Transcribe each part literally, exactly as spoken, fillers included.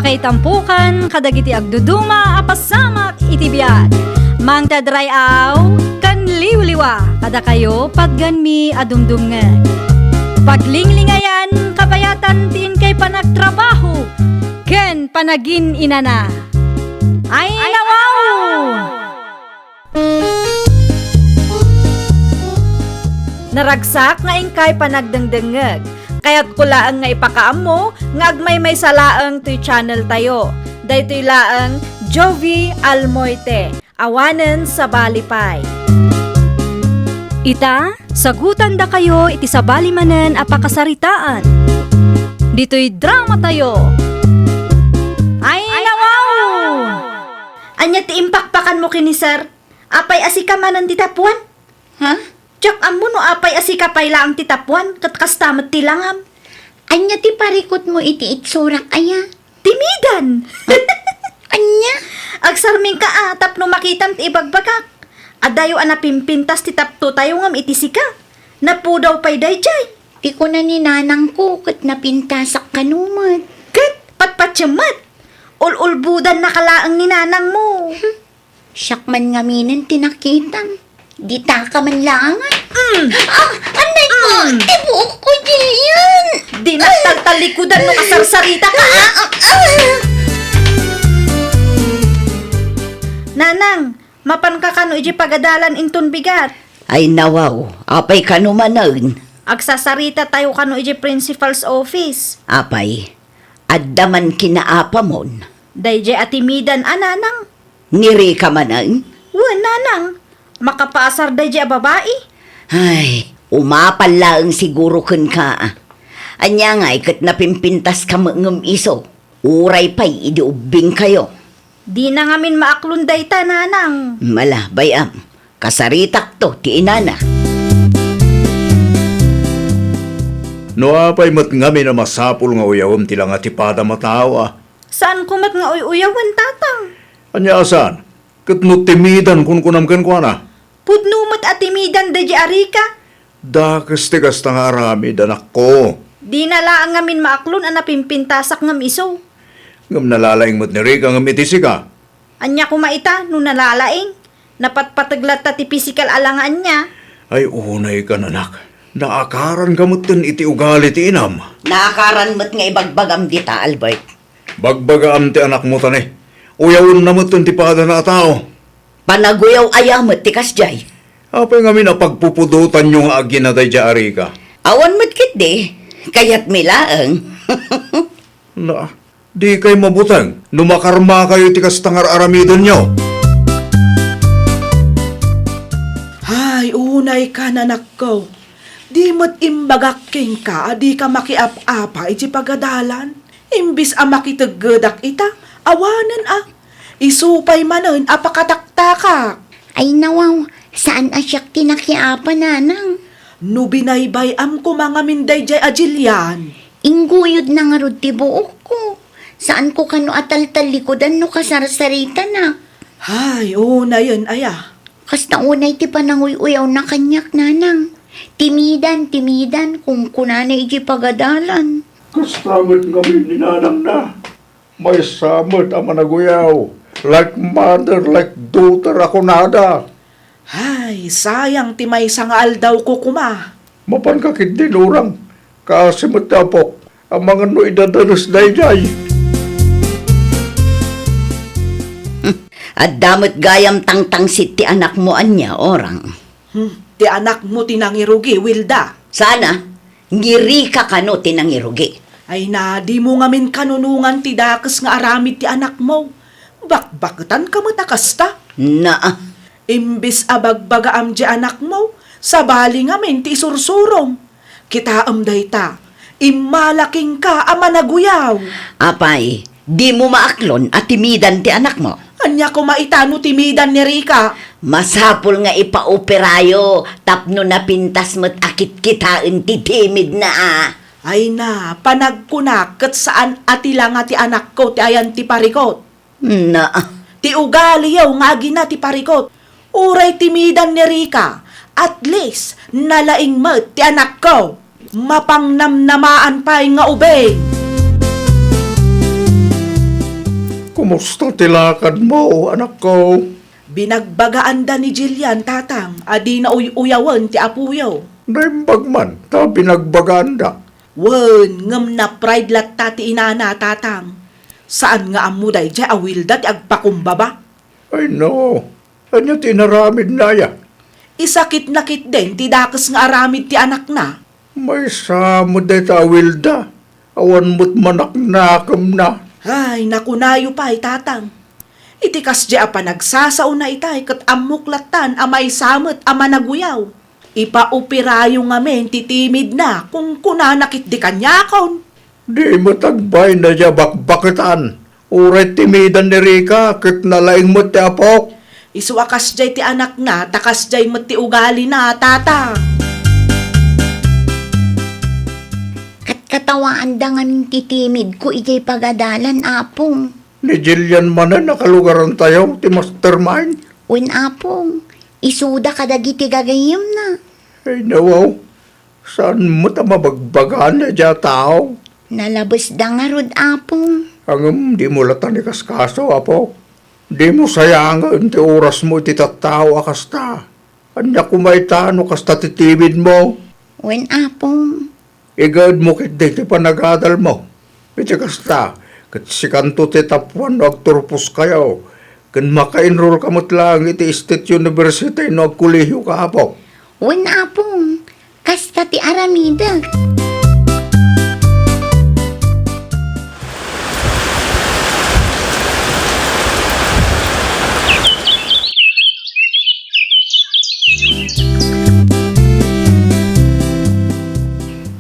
Ay tampukan kadagiti agduduma a pasamak iti biag. Mangted ray-aw ken liwliwa kadakayo patgenmi a dumdumngeg. Paglinglingayan, kabayatan ti inkay panagtrabaho ken panagin-inana. Ay, nawaw! Naragsak nga inkay panagdengdengngeg. Kayatko laeng nga ipakaammo nga agmaymaysa laeng toy channel tayo. Daytoy laeng Jovie Almoite, awanen sabali pay. Ita, sagutandakayo iti sabali manen a pakasaritaan. Ditoy drama tayo. Ay, nawaw! Ania ti impakpakanmo ken ni Sir? Apay a sika manen ti tapuan? Ha? Diak ammo no apay a sika pay laeng ti tapuan, ket kasta met ti langam. Ania ti parikutmo iti itsurak aya? Timidan! Ania? Agsarmingka a tapno makitam ti ibagbagak. Adayo a napimpintas ti taptotayo ngem iti sika. Napudaw pay daydiay. Ti kuna ni nanangko ket napintasak kano met. Ket patpatiem met. Ul-ulbodannaka laeng ni nanangmo. Siak man ngaminen ti nakitam. Ditaka man laeng. Mm. Ah, anay ko, Mm. ti buok ko diyan. Di nagtaltalikudan no kasarsarita ka, ah. Ah, ah. Nanang, mapanka kano iti pagadalan inton bigat? Ay nawaw, apay kano manen? Agsasarita tayo kano iti principal's office. Apay, adda man kinaapamon? Daydiay a timidan a nanang. Ni Rica manen? Wen, nanang. Makapaasar daydiay a babai. Ay, umapal laeng siguro kenka. Ania ngay ket napimpintaska met ngem isu? Uray pay idi ubbingkayo. Dina ngamin maaklon dayta, nanang. Ala, bay-am. Kasaritakto ti inana. No apay met ngamin a masapul nga uyawem ti langa ti padam a tao, a? Saanko met nga uy-uyawen, tatang. Ania a saan? Ket no timidan kunkunam kenkuana? Pudno met a timidan daydiay a Rica. Dakes ti kasta nga aramid, anakko. Dina laeng ngamin maaklon a napimpintasak ngem isu. Ngem nalalaing met ni Rica ngem iti sika. Ania koma ita no nalalaing? Napatpateg latta ti pisikal a langa ania? Ay, unaykan, anak. Naakaranka metten iti ugali ti inam. Naakaran met nga ibagbagam dita, Albert. Bagbagaam ti anakmo, tani. Uyawenna metten ti padana a tao. Panaguyaw aya met ti kasdiay? Apay ngamin a pagpupudotanyo nga agina daydiay a Rica? Awan met ketdi. Kayatmi laeng. Na, dikay mabuteng no makarmakayo iti kasta nga ar-aramidenyo. Ay, unaykan, anakko. Di met imbagak kenka a dika makiap-apa iti pagadalan? Imbis a makiteggedak ita, awanen a. Isu pay manen a pakataktakak. Ay nawaw, saan a siak ti nakiapa, nanang. No binaybay-am koma ngamin daydiay a Jillian. Ingguyodna ngarud ti buokko. Saanko kano a taltallikudan no kasarsaritana. Hay, unayen aya. Kasta unay ti pananguy-uyawna kaniak, nanang. Timidan, timidan, kunkunana iti pagadalan. Kasta met ngamin ni nanangna. Maysa met a managuyaw, like mother, like daughter a kunada. Ay, sayang ti maysa nga aldawko koma. Mapanka ketdin, urang, kaasi met ti apok, amangan no idadanes daydiay. Adda met gayam tangtangsit ti anakmo ania, urang? Hmm, ti anakmo ti nangirugi, Wilda. Sana, ni Rica kano ti nangirugi? Ay na, dimo ngamin kanunongan ti dakes nga aramid ti anakmo. Bakbaketanka met a kasta. Naa. Imbes a bagbagaam ti anakmo, sabali ngamin ti isursurom. Kitaem dayta, immala kenka a managuyaw. Apay, dimo maaklon a timidan ti anakmo? Ania koma ita no timidan ni Rica? Masapul nga ipaoperayo tapno napintas met a kitkitaen ti timidna a. Ay na, panagkunak ket saan a ti langa ti anakko ti ayan ti parikot. Na. Ti ugaliyo nga agina ti parikot. Uray timidan ni Rica, at least, nalaing met ti anakko. Mapangnamnamaan pay nga ubing. Kumusta ti lakadmo, anakko? Binagbagaanda ni Jillian, Tatang, a dina uy-uyawen ti apoyo. Naimbag man ta binagbagaanda. Wen, ngem na-pride latta ti inana, Tatang. Saan nga ammo daydiay a Wilda ti agpakumbaba. Ay, no. Ania ti inaramidna aya? Isakitna ketdin ti dakes nga aramid ti anakna. Maysa met dayta a Wilda. Awan met manaknakemna. Ay, nakunayo pay, Tatang. Iti kasdiay a panagsasaona itay ket ammok lattan a maysa met a managuyaw. Ipaoperayo ngamin ti timidna, kunkunana ketdi kaniakon. Di met agbayna diay bakbaketan. Uray timidan ni Rica ket nalaing met ti apok. Isu a kasdiay ti anakna, ta kasdiay met ti ugalina, Tatang. Katkatawaanda ngamin ti timidko idiay pagadalan, Apong. Ni Jillian manen a kalugarantayo ti mastermind? Wen, Apong. Isuda kadagiti gagayyemna. Ay, nawaw. Saan met a mabagbagaan daydiay a tao? Nalabesda ngarud, Apong. Ngem dimo latta ikaskaso, Apo. Dimo sayangen ti orasmo iti tattao a kasta. Ania koma ita no kasta ti timidmo? Wen, Apong. Igaedmo ketdi ti panagadalmo. Iti kasta, ket sikanto ti tappuan no agturposkayo, ken maka-enrollka met laeng iti State University no agkolehioka, Apo. Wen, Apong, kasta ti aramidek.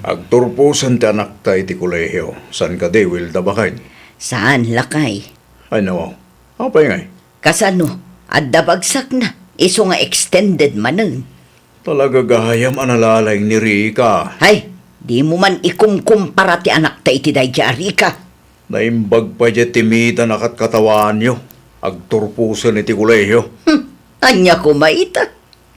Agturposen ti anakta iti kolehio. Saan kadi, Wilda, baket? Saan, lakay. Ay, nawaw. Apay ngay? Kasano? Adda bagsakna. Isu nga extended manen. Talaga gayam a nalalaing ni Rica. Hay, dimo man ikumkumpara ti anakta iti daydiay a Rica. Naimbag pay diay timidan a katkatawaanyo. Agturposen iti kolehio. Hmm, ania koma ita?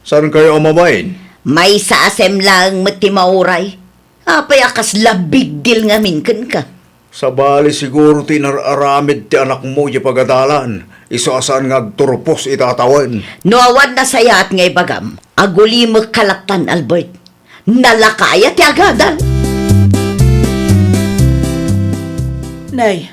Saankayo a mabain? Maysa a sem laeng met ti mauray. Apay a kasla big deal ngamin kenka? Sabali siguro ti inar-aramid ti anakmo idiay pagadalan, isu a saan nga agturpos ita a tawen. No awan nasayaat nga ibagam, agulimekka lattan, Albert. Nalaka aya ti agadal. Nay,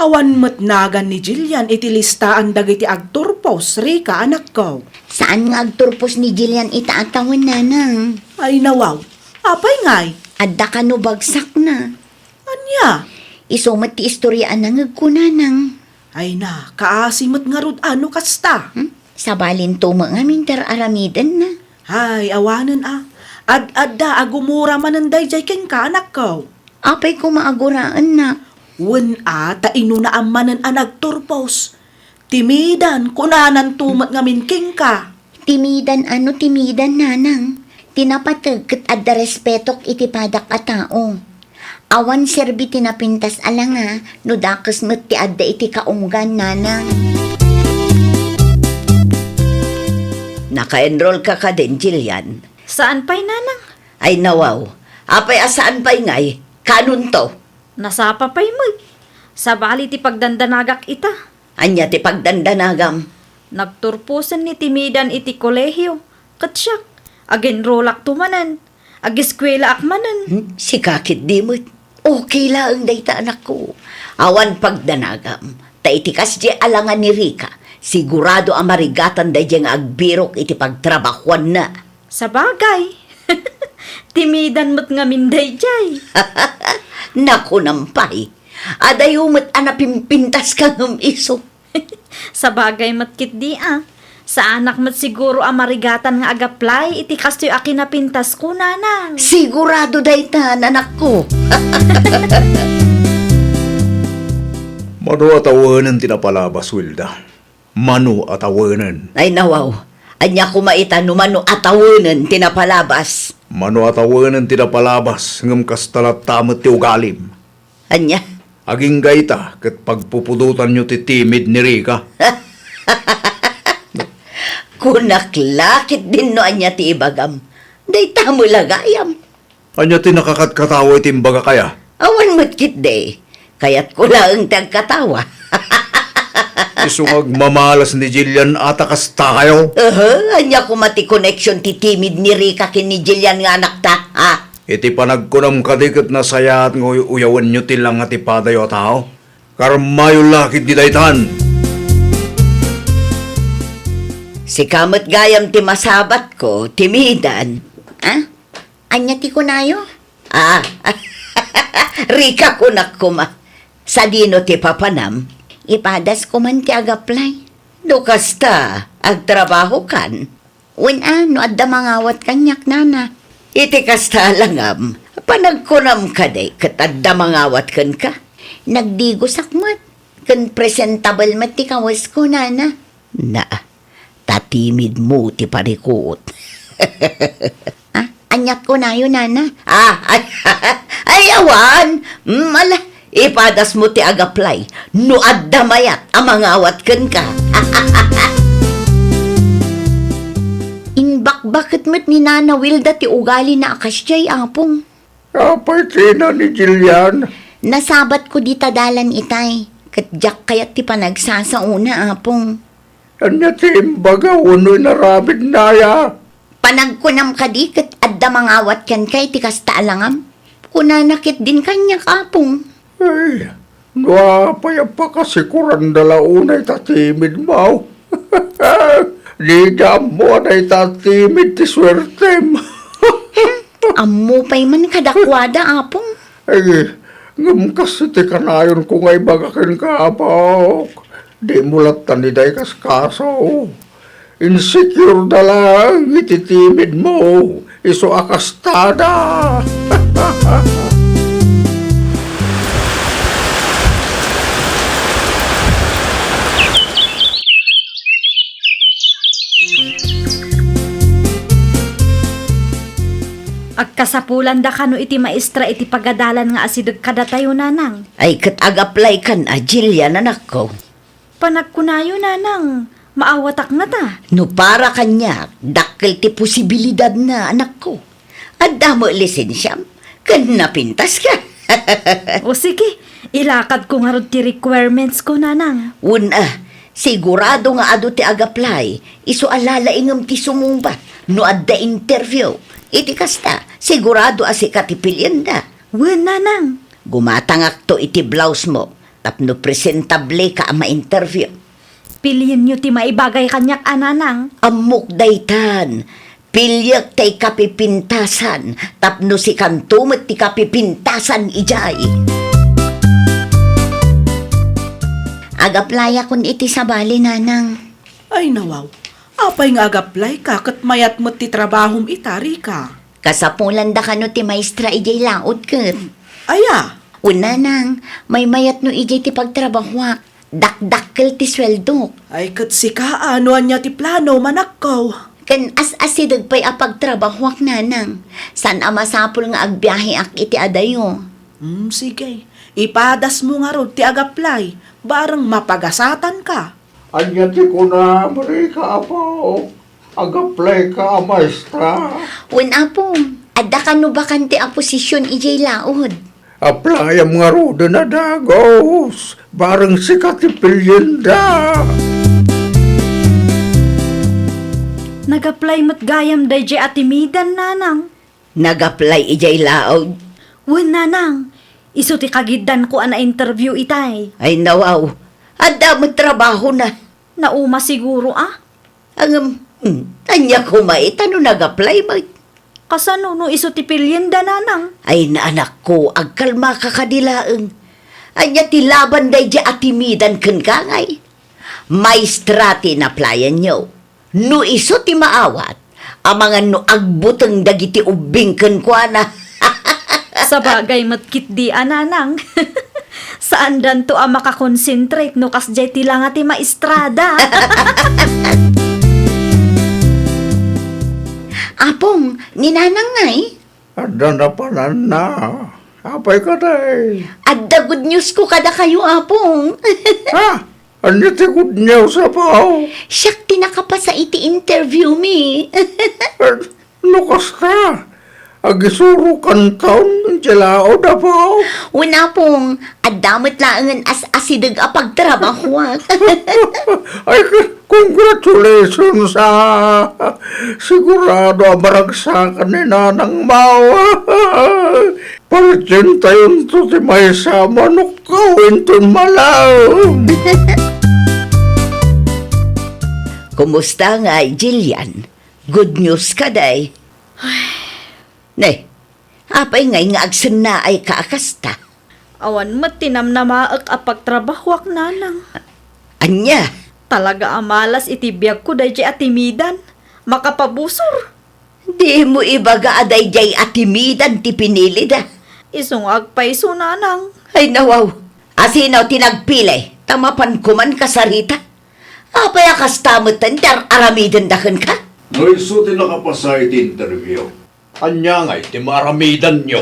awan met nagan ni Jillian iti listaan dagiti agturpos, Rica, anakko. Saan nga agturpos ni Jillian ita a tawen, nanang? Ay, nawaw. Apay ngay? Adda kano bagsakna. Ania? Isu met ti istorya a nangegko, nanang. Ay na, kaasi met ngarud a no kasta. Hmm? Sabalinto met ngamin ti ar-aramidenna. Ay, awanen a. Ad-adda a gumura manen daydiay kenka, anakko. Apay koma a guraennak? Wen a, ta inunaam manen a nagturpos. Timidan, kunananto met ngamin kenka. Timidan a no timidan, nanang. Ti napateg ket adda respetok iti padak a tao. Awan serbi ti napintas a langa no dakes met ti adda iti kaunggan, nanang. Naka-enrollka kadin, Jillian? Saan pay, nanang. Ay, nawaw. Apay a saan pay ngay? Kanonto? Nasapa pay met. Sabali ti pagdandanagak ita. Ania ti pagdandanagam? Nagturposen ni timidan iti kolehio. Ket siak, ag-enrollakto manen. Ageskuelaak manen. Hmm, sika ketdi met. Okay laeng dayta, anakko. Awan pagdanagam. Ta iti kasdiay a langa ni Rica, sigurado a marigatan daydiay nga agbirok iti pagtrabahuanna. Sabagay. Timidan met ngamin daydiay. Nakunam pay. Adayo met a napimpintaska ngem isu. Sabagay met ketdi a. Saanak met siguro a marigatan nga ag-apply iti kastoy a kinapintasko, nanang. Sigurado dayta, anakko. Mano a tawenen ti napalabas, Wilda? Mano a tawenen? Ay, nawaw. Ania koma ita no mano a tawenen ti napalabas? Mano a tawenen ti napalabas, ngem kasta latta met ti ugalim. Ania? Agingga ita ket pagpupudotanyo ti timid ni Rica. Kunak la ketdin no ania ti ibagam. Dayta met la gayam. Ania ti nakakatkatawa iti imbagak aya? Awan met ketdi. Kayatko laeng ti agkatawa. Isu nga agmamalas ni Jillian a ta kastakayo. Aha, ania koma ti connection ti timid ni Rica ken ni Jillian nga anakta, ha? Iti panagkunam kadi ket nasayaat nga uy-, uyawenyo ti langa ti padayo a tao. Karmayo la ketdi daytan. Sika met gayam ti masabatko, timidan. Ha? Ania ti kunayo? Ah, Rica kunak koma. Sadino ti papanam? Ipadas koman ti agaplay. No kasta, agtrabahokan. Wen a, no adda mangawat kaniak, nana. Iti kasta a langam, panagkunam kadi ket adda mangawat kenka? Nagdigosak met, ken presentable met ti kawesko, nana. Na, ta timidmo ti parikut. Ah, aniat kunayo, nana? Ah, ay, ay, awan. Mm, ala, ipadasmo ti agaplay. No adda mayat a mangawat kenka. Imbakbaket met ni Nana Wilda ti ugalina a kasdiay, Apong. Apay kina ni Jillian? Nasabatko dita dalan itay, ket diak kayat ti panagsasaona, Apong. Ania ti imbaga wenno inaramidnaya? Panagkunam kadi ket adda mangawat kenka iti kasta a langam? Kunana ketdin kaniak, Apong. Ay, no apay a pakasikuranda la unay ta timidmo. Dida ammo a dayta timid ti suertem. Ammo pay man kadakuada, Apong. Ay, ngem kas iti kanayonko nga ibaga kenka, Apok, dimo latta ni dayta ikaskaso. Insecure da laeng iti timidmo, isu a kastada. Agkasapulanda kano iti maestra iti pagadalan nga asideg kadatayo, nanang? Ay, ket agaplaykan a, Jillian, anakko. Panagkunayo, nanang, maawatak ngata. No para kaniak, dakkel ti posibilidadna, anakko. Adda met lisensiam, ken napintaska. O sige, ilakadko ngarud ti requirements ko, nanang. Wen a, sigurado nga adu ti agaplay, isu a lalaingem ti sumungbat no adda interview. Iti kasta, sigurado a sika ti pilienda. Wen, nanang. Gumatangakto iti blouse mo. Tapno presentable ka a ma-interview. Pilienyo ti maibagay kaniak a, nanang. Ammok daytan. Piliek ti kapipintasan, tapno sikanto met ti kapipintasan idiay. Agaplayakon iti sabali, nanang. Ay, nawaw. Apay nga agaplayka ket mayat met ti trabahom ita, Rica? Kasapulanda kano ti maestra idiay laod ket. Aya? Wen, nanang, maymayat no idiay ti pagtrabahoak. Dakdakkel ti sueldok. Ay, ket sika a, no ania ti plano, manakko? Ken as-asideg pay a pagtrabahoak, nanang. Saan a masapul nga agbiaheak iti adayo. Hmm, sige. Ipadasmo ngarud ti agaplay, bareng mapagasatanka. Ania ti kunam, Rica, apo? Agaplayka a maestra? Wen, Apong, adda kano bakante a posision idiay laod? Aplayam ngaruden a dagus, bareng sika ti pilienda. Nagaplay met gayam daydiay a timidan, nanang. Nagaplay idiay laod? Wen, nanang. Isu ti kagiddanko a na-interview itay. Ay, nawaw. Adda met trabahona. Nauma siguro, a? Ngem, hmm, ania koma ita no nag-apply met? Kasano no isu ti pilienda, nanang? Ay, naanakko, agkalmaka kadi laeng. Ania ti laban daydiay a timidan kenka ngay? Maestra ti in-applyan-yo. No isu ti maawat, amangan no agbuteng dagiti ubbing kenkuana. Sabagay met ketdi a, nanang. Saandanto a makakonsentrate no kasdiay ti langa ti maestrada. Apong, ni nanang ngay? Adda napananna. Apay kadi? Adda good news ko kadakayo, Apong. Ha? Ania ti good news, apo? Siak ti nakapasa iti interview mi. Eh, no kasta, Agisurokanton, idiay laud, Apo. Wen, Apong, adda met laengen as-asideg a pagtrabahoak. Ay, congratulations, ah. Sigurado a maragsakan ni Nanang Mawa. Palientayonto ti maysa a manukkaw inton malaem. Kumusta ngay, Jillian? Good news kadi? Ne, apay ngay nga agsennaayka a kasta? Awan met ti namnamaek a pagtrabahoak, Nanang. Ania? Talaga a malas iti biagko daydiay a timidan. Makapabusor. Dimo ibaga a daydiay a timidan ti pinilida. Isu nga agpayso, Nanang. Ay, nawaw. Asino ti nagpili? Ta mapanko man kasarita. Apay a kasta met ti ar-aramidenda kenka? No isu ti nakapasa iti interview. Ania ngay ti maaramidanyo?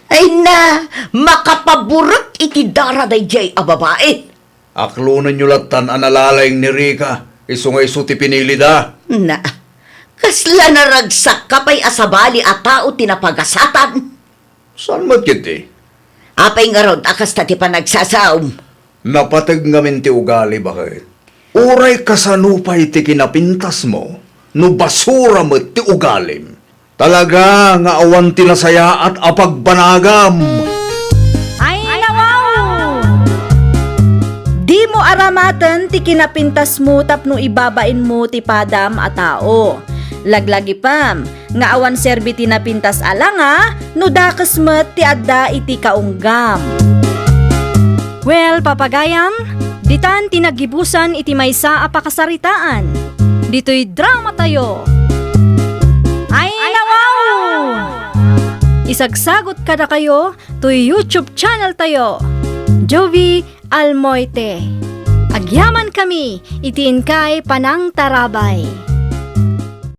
Ay na, makapaburek iti dara daydiay a babai. Aklonenyo lattan a nalalaing ni Rica, isu nga isu ti pinilida. Na, kasla naragsakka pay a sabali a tao ti napagasatan. Saan met ketdi? Apay ngarud a kasta ti panagsasaom? Napateg ngamin ti ugali, baket. Uray kasano pay ti kinapintasmo, no basura met ti ugalim. Talaga nga awan ti nasayaat a pagbanagam. Ay, nawaw! Dimo aramaten ti kinapintasmo tapno ibabainmo ti padam a tao. Laglagipem nga awan serbi ti napintas a langa no dakes met ti adda iti kaunggam. Well, papagayam, ditan ti naggibusan iti maysa a pakasaritaan. Ditoy dramatayo. Ay, nawaw! Isagsagot kadakayo toy YouTube channel tayo, Jovie Almoite. Agyamankami iti inkay panangtarabay.